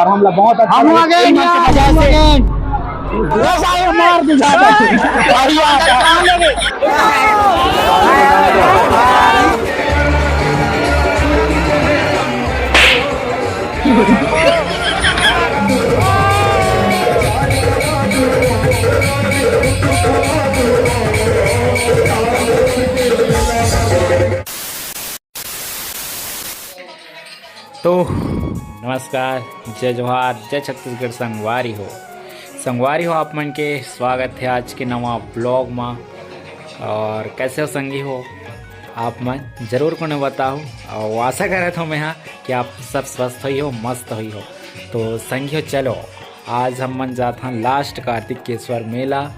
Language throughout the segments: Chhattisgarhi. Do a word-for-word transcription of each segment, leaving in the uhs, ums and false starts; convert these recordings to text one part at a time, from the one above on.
और हम लोग बहुत अच्छा हम लगे। आगे तीन इंडिया, रन की वजह हम से आगे। बस आए, मार दी जाता है। बढ़िया। तो नमस्कार, जय जोहार, जय छत्तीसगढ़ संगवारी हो। संगवारी हो, आप मन के स्वागत है आज के नवा ब्लॉग मा। और कैसे हो संगी हो आप मन, जरूर कोने बताओ। और आशा करत हो मैं हाँ कि आप सब स्वस्थ होई हो, मस्त होई हो। तो संगी हो, चलो आज हम मन जात हन लास्ट कार्तिकेश्वर मेला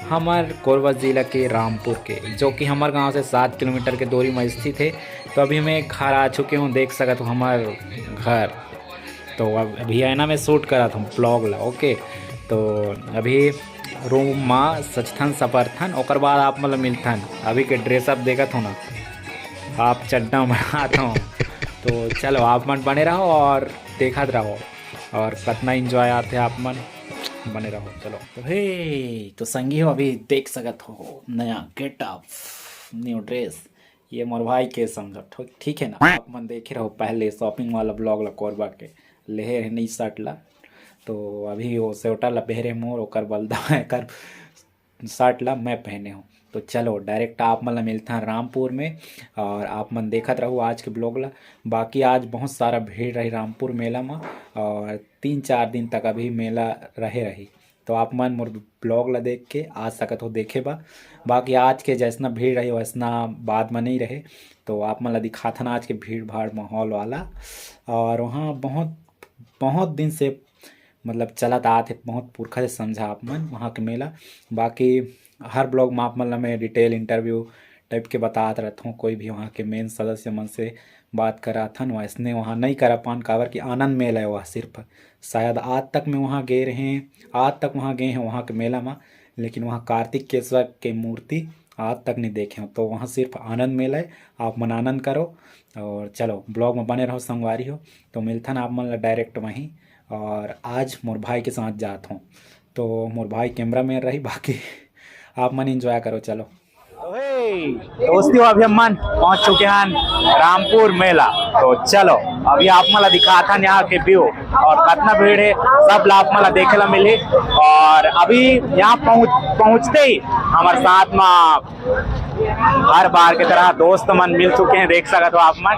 हमर कोरबा जिला के रामपुर के, जो कि हमर गांव से सात किलोमीटर के दूरी में स्थित है। तो अभी मैं घर आ चुके हूँ, देख सकत हो हमर घर। तो अब अभी है ना, मैं शूट करत हूँ ब्लॉग ला, ओके। तो अभी रूम मा सचथन सपरथन, ओकर बाद आप मतलब मिलथन। अभी के ड्रेसअप देखत हो ना, हाफ चड्डा बनात हो। तो चलो आप मन बने रहो और देखत रहो और कतना एंजॉय आथे आप मन बने रहो। चलो तो हे, तो संगी हो, अभी देख सकत हो नया गेटअप, न्यू ड्रेस। ये मोर भाई के समझो, ठीक, ठीक है ना? आप मन देखे रहो पहले शॉपिंग वाला ब्लॉग ला, कोरबा के लेहे रहे नई शर्ट ला। तो अभी वो स्वेटर ला पहरे मोर, ओकर बलदा एकर शर्ट ला मैं पहने हूँ। तो चलो डायरेक्ट आप मन ला मिलथन रामपुर में और आप मन देखत रहू आज के ब्लॉग ला। बाकी आज बहुत सारा भीड़ रही रामपुर मेला में और तीन चार दिन तक अभी मेला रहे रही। तो आप मन मोर ब्लॉग ला देख के आ सकत हो देखे बा। बाकी आज के जैसना भीड़ रही वैसना बाद में नहीं रहे। तो आप मन ला दिखाथन आज के भीड़ भाड़ माहौल वाला। और वहाँ बहुत बहुत दिन से मतलब चलत आत हे, बहुत पुरखा से समझा आप मन वहाँ के मेला। बाकी हर ब्लॉग में आप मन ला मैं डिटेल इंटरव्यू टाइप के बतात रहत हूँ, कोई भी वहाँ के मेन सदस्य मन से बात कराथन, वैसने वहाँ नहीं करा पान, काबर कि आनंद मेला है वह सिर्फ। शायद आज तक मैं वहाँ गए रहे, आज तक वहाँ गए हैं वहाँ के मेला में, लेकिन वहाँ कार्तिकेश्वर के मूर्ति आज तक नहीं देखे हूँ। तो वहाँ सिर्फ आनंद मेला है, आप मन आनंद करो। और चलो ब्लॉग में बने रहो संगवारी हो। तो मिलथन आप मन ला डायरेक्ट वहीं। और आज मोर भाई के साथ जात हूँ, तो मोर भाई कैमरा मैन रही, बाकी आप मन एंजॉय करो। चलो दोस्ती हो, अभी हम मन पहुंच चुके हैं रामपुर मेला। तो चलो अभी आप मन ला दिखाथन यहाँ के व्यू और कितना भीड़ है, सब ला आप मन ला देखे ला मिली। और अभी यहाँ पहुँच पहुँचते ही हमारे साथ में हर बार की तरह दोस्त मन मिल चुके हैं, देख सकत हो आप मन।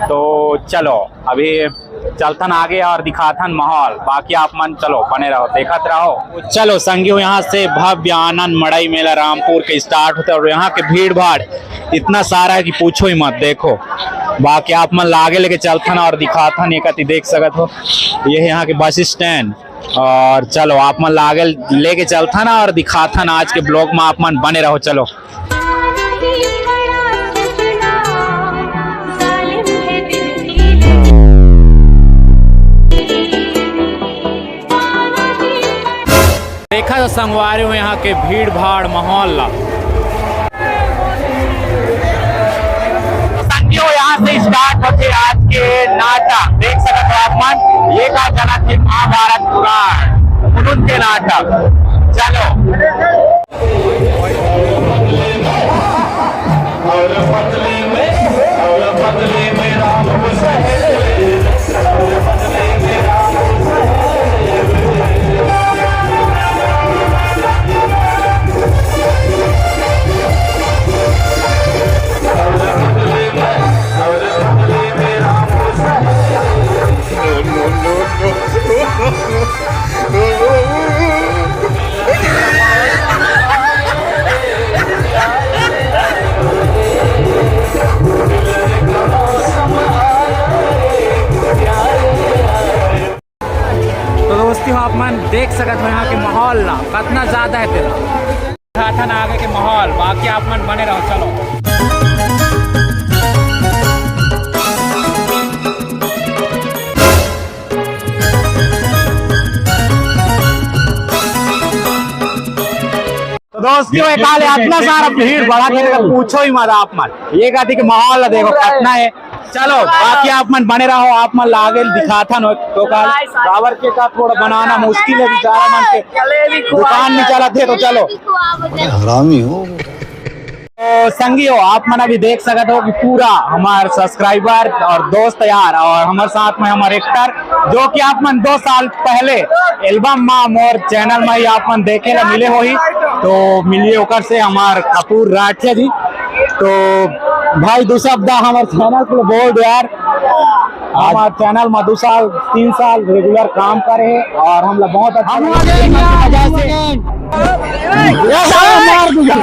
तो चलो अभी चलथन आगे और दिखाथन माहौल, बाकी आप मन चलो बने रहो, देखत रहो। चलो संगी हो, यहाँ से भव्य आनंद मड़ई मेला रामपुर के स्टार्ट होता है और यहाँ के भीड़ भाड़ इतना सारा है कि पूछो ही मत। देखो बाकी आप मन ला आगे लेके चलथन और दिखाथन, एक अति देख सकत हो ये है यहाँ के बस स्टैंड। और चलो आप मन ला आगे लेके चलथन और दिखाथन आज के ब्लॉग में, आप मन बने रहो। चलो देखा तो संगवारी हो यहाँ के भीड़ भाड़ माहौल ला। संगी हो, यहाँ से स्टार्ट होते आज के नाटक, देख सकते हो आप मन, ये का चलत हे महाभारत पुराण, उनके नाटक। चलो। तो दोस्ती हो, आप मन देख सकत हो यहाँ के माहौल ला, कितना ज्यादा है तेरा। दिखाथन आगे के माहौल, बाकी आप मन बने रहो। चलो। तो दोस्ती हो, काल इतना सारा भीड़ भड़क है, पूछो ही मत आप मन। ये कहती कि माहौल देखो कितना है, चलो, बाकी आप मन बने रहो, आप मन ला आगे दिखाथन। तो काबर के का थोड़ा बनाना मुश्किल है बेचारा मन के, दुकान नहीं चलत है। तो चलो, हरामी हो। तो संगी हो, आप मन अभी देख सकत हो कि पूरा हमार सब्सक्राइबर और दोस्त यार और हमारे साथ में हमारे एक्टर, जो कि आप मन दो साल पहले एल्बम मा मोर चैनल में ही आप मन देखे ला मिले होही, तो मिलिए ओकर से हमार कपूर राठिया जी। तो भाई, दू शब्द हमार चैनल को बोल दे यार। हमार चैनल में दू साल, तीन साल रेगुलर काम करे हे और हमला बहुत अच्छा हम लगे। वजह से ये साला मार दूंगा।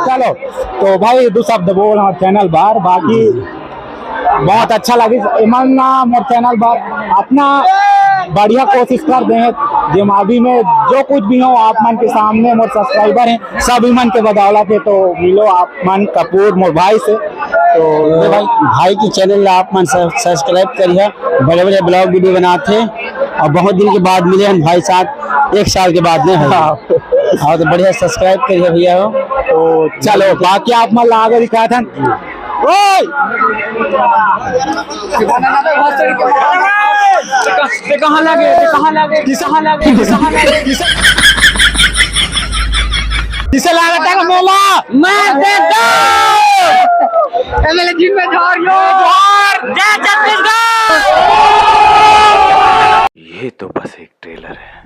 चलो, तो भाई, दू शब्द बोल हमार चैनल बार, बाकी बहुत अच्छा लगिस। एमन ना मोर चैनल पर अपना बढ़िया कोशिश कर दे हैं, जेमा अभी में जो कुछ भी हो, आप मन के सामने मोर सब्सक्राइबर हैं, सब इमन के बदौलत है। तो मिलो आप मन कपूर मोर भाई से। तो तो भाई, भाई के चैनल ला आप मन सब्सक्राइब करिए, बड़े बड़े ब्लॉग वीडियो बनाते हैं और बहुत दिन के बाद मिले हम भाई साथ, एक साल के बाद नहीं है। हाँ। और तो बढ़िया सब्सक्राइब करिए भैया हो। तो चलो, बाकी आप मन ला आगे दिखाथन। ओए! ते कहाँ लगे? ते कहाँ लगे? किसे, कहाँ लगे? किसे, कहाँ लगे? किसे, किसे लागत है मेला? मैं देखता हूँ। एमएलए जी में जोहार, जोहार। जय छत्तीसगढ़। ये तो बस एक ट्रेलर है,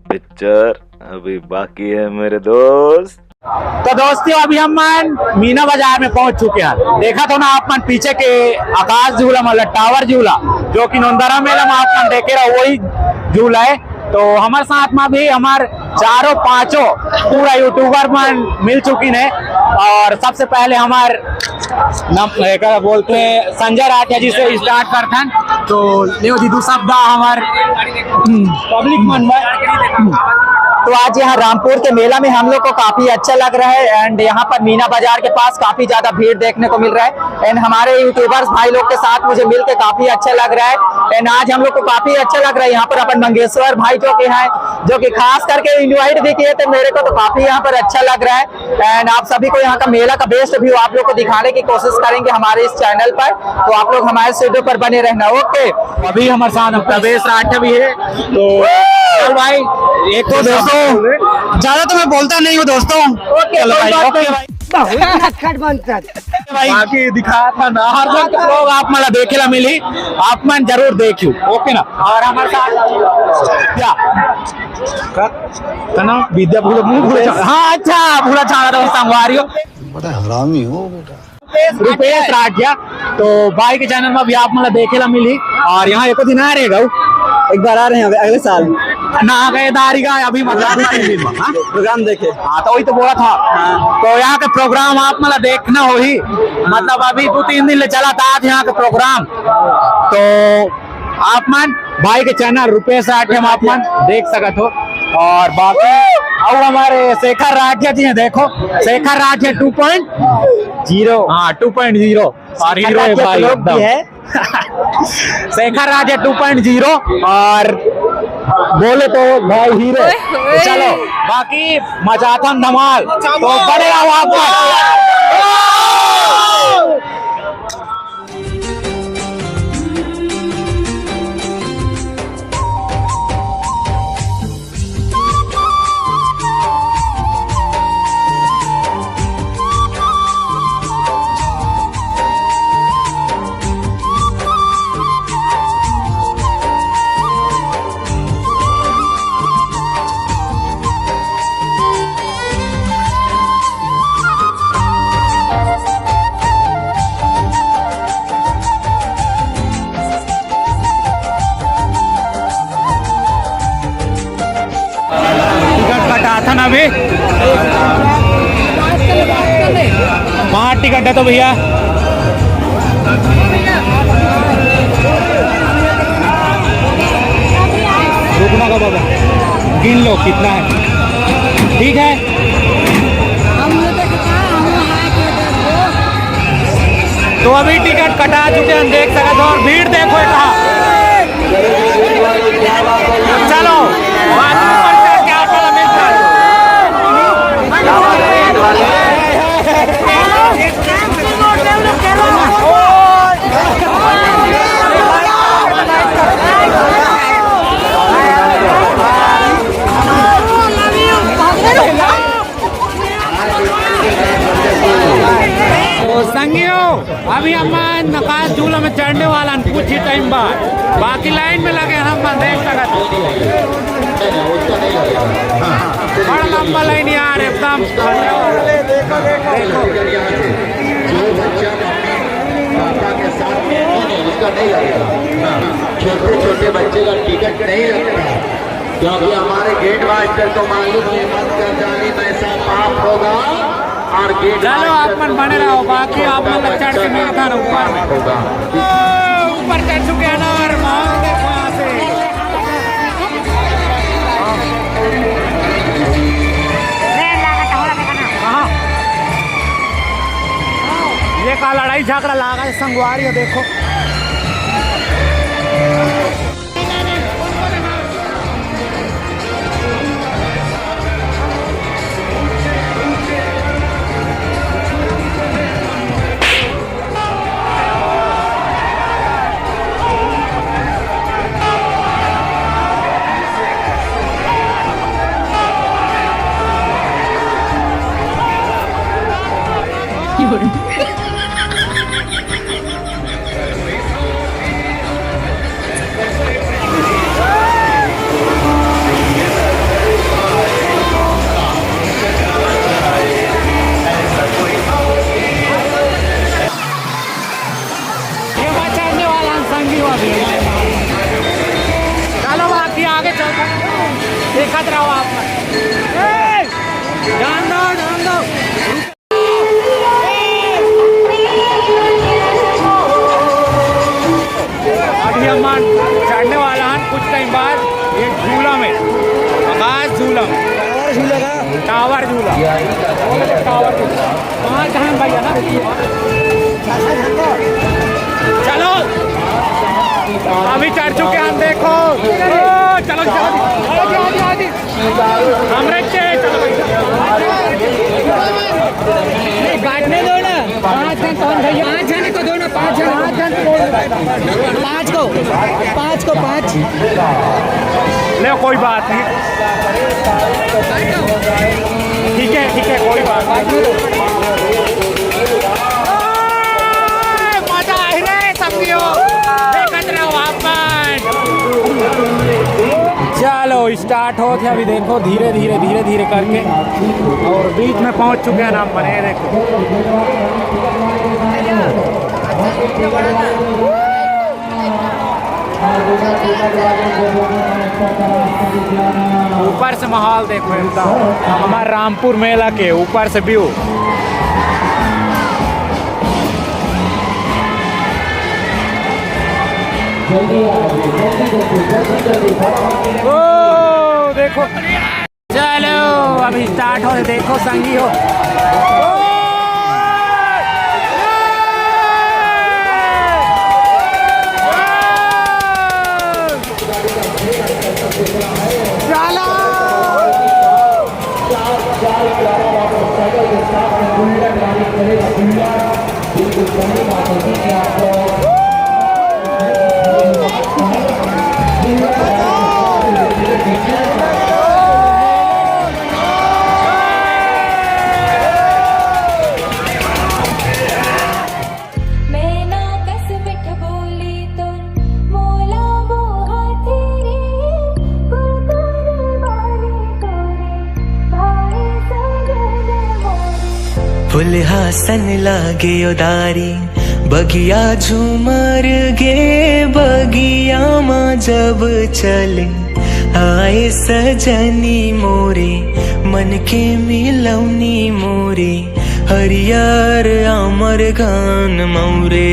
पिक्चर अभी बाकी है मेरे दोस्त। तो दोस्तों, अभी हम मन मीना बाजार में पहुंच चुके हैं। देखा तो ना आप मन पीछे के आकाश झूला, मतलब टावर झूला, जो कि नौंदरा मेला में आप मन देखे रहो, वही झूला है। तो हमारे साथ में भी हमारे चारों पांचों पूरा यूट्यूबर मन मिल चुकी हैं। और सबसे पहले हमारे नम-, एकर बोलते हैं संजय राठिया जी से स्टार्ट करथन। तो लेव जी, दू शब्द हमार, हम्म, पब्लिक मन में। हम्म। तो आज यहाँ रामपुर के मेला में हम लोग को काफी अच्छा लग रहा है एंड यहाँ पर मीना बाजार के पास काफी ज्यादा भीड़ देखने को मिल रहा है एंड हमारे यूट्यूबर्स भाई लोग के साथ मुझे मिलके काफी अच्छा लग रहा है एंड आज हम लोग को काफी अच्छा लग रहा है। यहाँ पर अपन मंगेश्वर भाई जो कि हैं, जो कि खास करके इनवाइट भी किए थे मेरे को, तो काफी यहाँ पर अच्छा लग रहा है। एंड आप सभी को यहाँ का मेला का बेस्ट व्यू आप लोग को दिखाने की कोशिश करेंगे हमारे इस चैनल पर, तो आप लोग हमारे स्टूडियो पर बने रहना। ओके, अभी हमारे साथ प्रवेश राठिया भी है। तो चल भाई, एक तो दोस्तों, ज्यादा तो मैं बोलता नहीं हूँ दोस्तों। ओके, चलो कोई भाई, बात ओके नहीं। भाई। बहुत नटखट बनता है। भाई, बाकी दिखा था ना, हर जगह के लोग आप मला देखे ला मिली, आप मन जरूर देखियो, ओके ना? और हमारे साथ क्या? का, का नाम? विद्या भूला, भूला, भूला छाड़ा। हाँ, अच्छा, भूला छाड़ा था, संगवारी हो। बड़ा हरामी हो बेटा। रुपेश राठिया। तो भाई के चैनल में भी आप मला देखे ला मिली। और यहाँ एको दिन आ रहे गऊ। एक बार आ रहे हैं अगले साल। ना गए दारी का अभी मतलब दो तीन दिन में, हाँ? प्रोग्राम देखे। हाँ, तो वही तो बोला था। हाँ। तो यहाँ के प्रोग्राम आप मला देखना होही। मतलब अभी दो तीन दिन ले चला था आज यहाँ के प्रोग्राम। तो आप मन भाई के चैनल रुपेश राठिया में आप मन देख सकत हो। और बाकी अउ हमारे शेखर राठिया जी हैं, देखो Shekhar Rathiya two point zero. हाँ, टू पॉइंट जीरो। और हीरो है भाई लोग भी एकदम। है। Shekhar Rathiya two point zero और बोले तो भाई हीरो। ओए होए। चलो, बाकी मचाथन धमाल, तो बने रहो आप लोग। टिकट कटाथन अभी। पाँच टिकट है तो भैया, रुकना का बाबा, गिन लो कितना है। ठीक है, तो अभी टिकट कटा चुके हैं, देख सकते हो। और भीड़ देखो इतना। चलो, बाजू पर से क्या चला मिलता है। संगियो, अभी हमन आकाश झूला में चढ़ने वाला हन कुछ ही टाइम बाद। बाकी लाइन में लगे हन, हमन देख सकत हन। बड़ा लंबा लाइन यार, एकदम। देखो, देखो। जो बच्चा पापा के साथ में नहीं, उसका नहीं लगेगा। छोटे छोटे बच्चे का टिकट नहीं लगता, क्योंकि हमारे गेट मास्टर को मालूम है, मत कर जाने में ऐसा पाप होगा। और गेट चलो, मास्टर आप मन बने रहो, बाकी आप मन ला चढ़ के मिलता ना ऊपर में। होगा। ओ, ऊपर चढ़ चुके हैं ना, और माहौल देखो यहाँ से। कहाँ? ये का लड़ाई झगड़ा लागा है, संगवारी हो, देखो। ये बचाने वाला संगी हो अभी। चलो बाकी आगे चलते हैं। देखत रहो आप। ए! जान दो, जान दो। अभी हमन चढ़ने वाला हन कुछ टाइम बाद ये झूला में, आकाश झूला में। टावर झूला का? टावर झूला। टावर झूला। पाँच झन भैया ना। चलो, अभी चढ़ चुके हैं हम, देखो। ओ, चलो, चलो, चलो, चलो, चलो। हमरे के, चलो भाई। नहीं, काटने दो ना। पाँच जन कौन भैया? पाँच जन को दो ना, पाँच जन। पाँच जन को। पाँच को, पाँच को, पाँच। ले, कोई बात नहीं। ठीक है, ठीक है, कोई बात नहीं। मजा आए रे, सब देखत रहो आप मन। चलो, स्टार्ट होत हे अभी, देखो, धीरे धीरे, धीरे धीरे करके, और बीच में पहुंच चुके हैं हम, बने देखो। ऊपर से माहौल देखो एकदम, हमारे रामपुर मेला के ऊपर से व्यू। ओ, देखो। चलो, अभी स्टार्ट हो, देखो संगी हो। चलो। फुलहा सन लागे ओ दारी, बगिया झूमर गे, बगिया मा जब चले आए सजनी मोरे, मन के मिलौनी मोरे, हरियर अमर घन मौरे।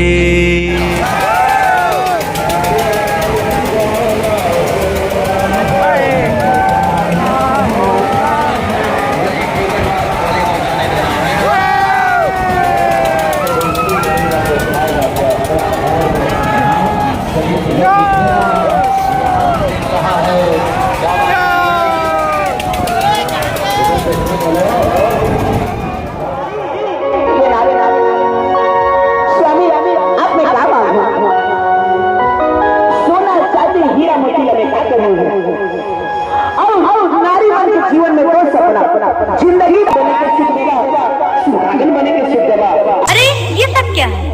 स्वामी, आप में क्या मांगू? सोना, चांदी, हीरा, मोती, अरे क्या करूं? और, और नारी मन के जीवन में दो सपना, जिंदगी बने के सुख देवा, सुहागन बने के सुख देवा। अरे, ये सब क्या है?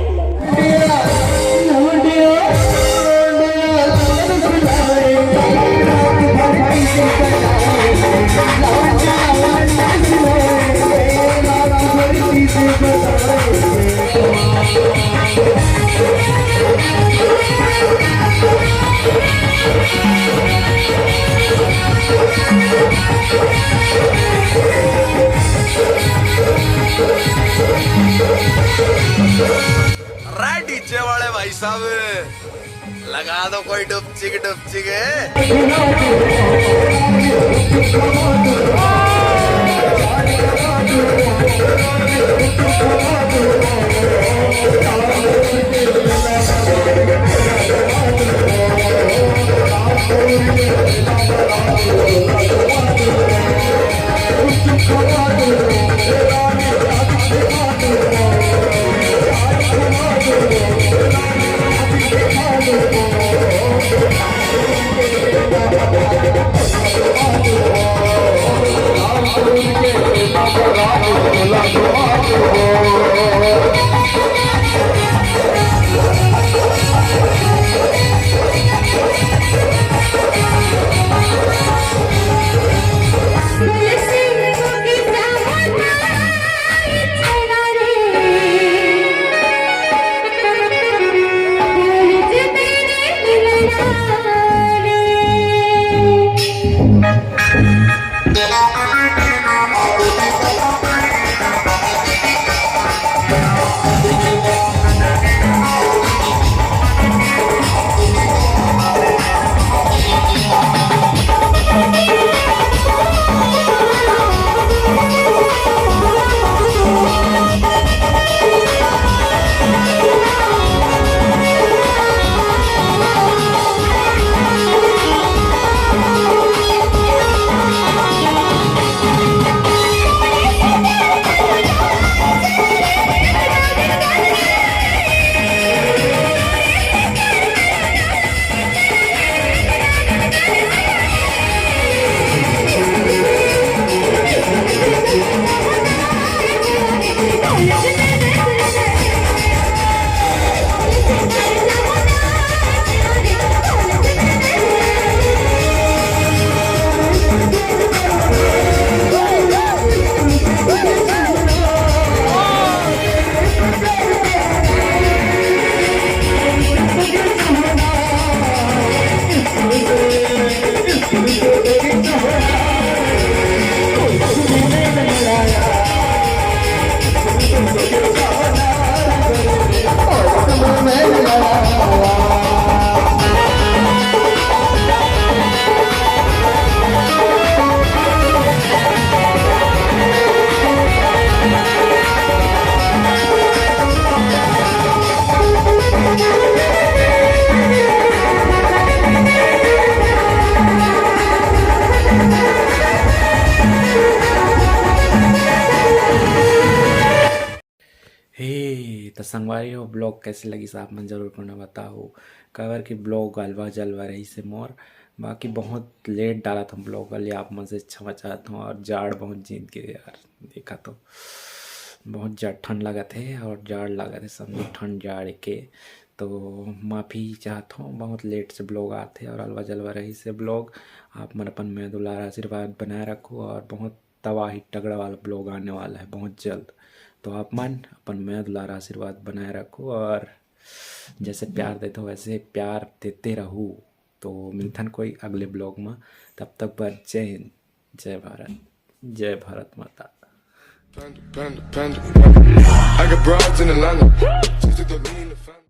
रे डीजे वाले भाई साहब, लगा दो कोई डुपचिक डुपचिक है। हे त संगवारी हो, ब्लॉग कैसे लगिस आप मन जरूर कोनो बताहू। काबर कि ब्लॉग अलवा जलवा रहिस हे मोर, बाकी बहुत लेट डालत हूँ ब्लॉग वाले, आप मन से क्षमा चाहत हूँ। और जाड़ बहुत जीत गए यार, देखा तो बहुत जाड़ ठंड लागत हे और जाड़ लागत हे, समझो ठंड जाड़ के। तो माफ़ी चाहत हूँ, बहुत लेट से ब्लॉग आत हे और अलवा जलवा रहिस हे ब्लॉग। आप मन अपन मया दुलार आशीर्वाद बनाए रखो और बहुत तबाही तगड़ा वाला ब्लॉग आने वाला है बहुत जल्द। तो आप मन अपन मया दुलार आशीर्वाद बनाए रखो और जैसे प्यार देते हो वैसे प्यार देते रहो। तो मिलथन कोई अगले ब्लॉग में, तब तक पर जय हिंद, जय भारत, जय भारत माता। Panda, panda, panda, panda. I got broads in Atlanta. Just to throw me in the family.